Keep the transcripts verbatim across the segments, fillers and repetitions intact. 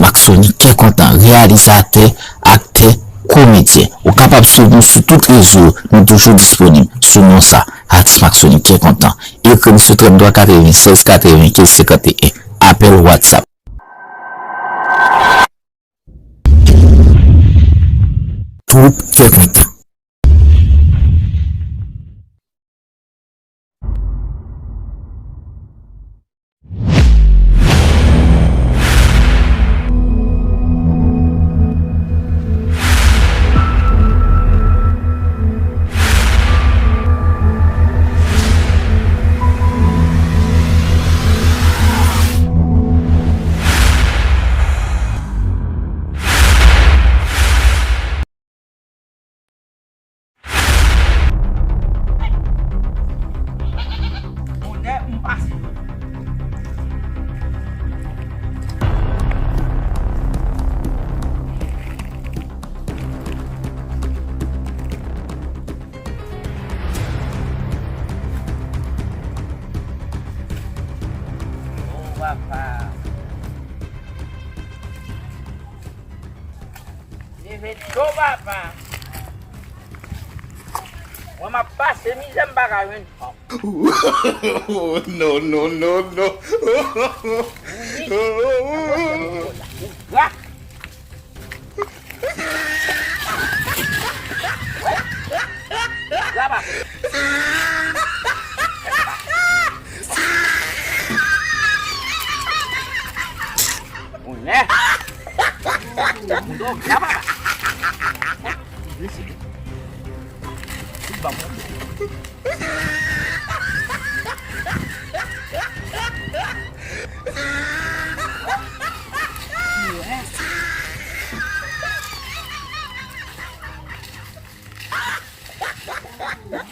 Maxony Kè Kontan, reyalizatè, aktè, komedyen. Ou kapab swiv nou sou tout rezo yo, nou toujou disponib sou non sa, Atis Maxony Kè Kontan. Ekri n sou trannntwa katrevennsèz katrevenkenz senkanteyen. Apèl WhatsApp. Twoup Kè Kontan. Bonè m pase. O papa. Leve cho papa. Mwen m ap pase mizè m pa ka jwenn fanm. No, no, no, no. Wi. Ou gra. Gra papa. Bonè. Moun do gra papa. Tout ba mwen.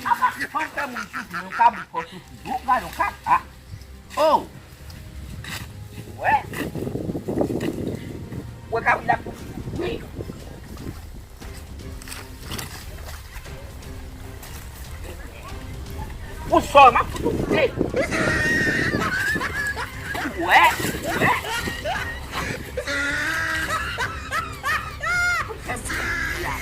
Apa, fò fè moun soufri, yon kabout fò soufri. Ou gade yon kaka. Oh! Wè. Wè kabrit la pou. Pou sò, m ap fout ou koute. Wè, wè. Pou fè m koute la.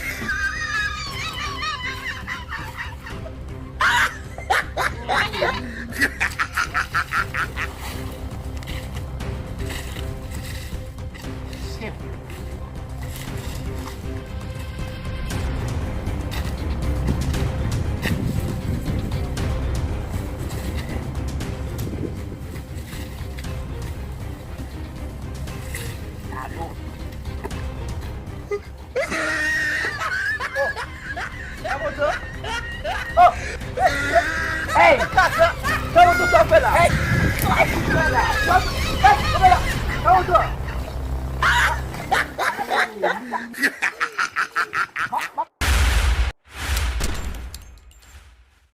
Hey! Hey!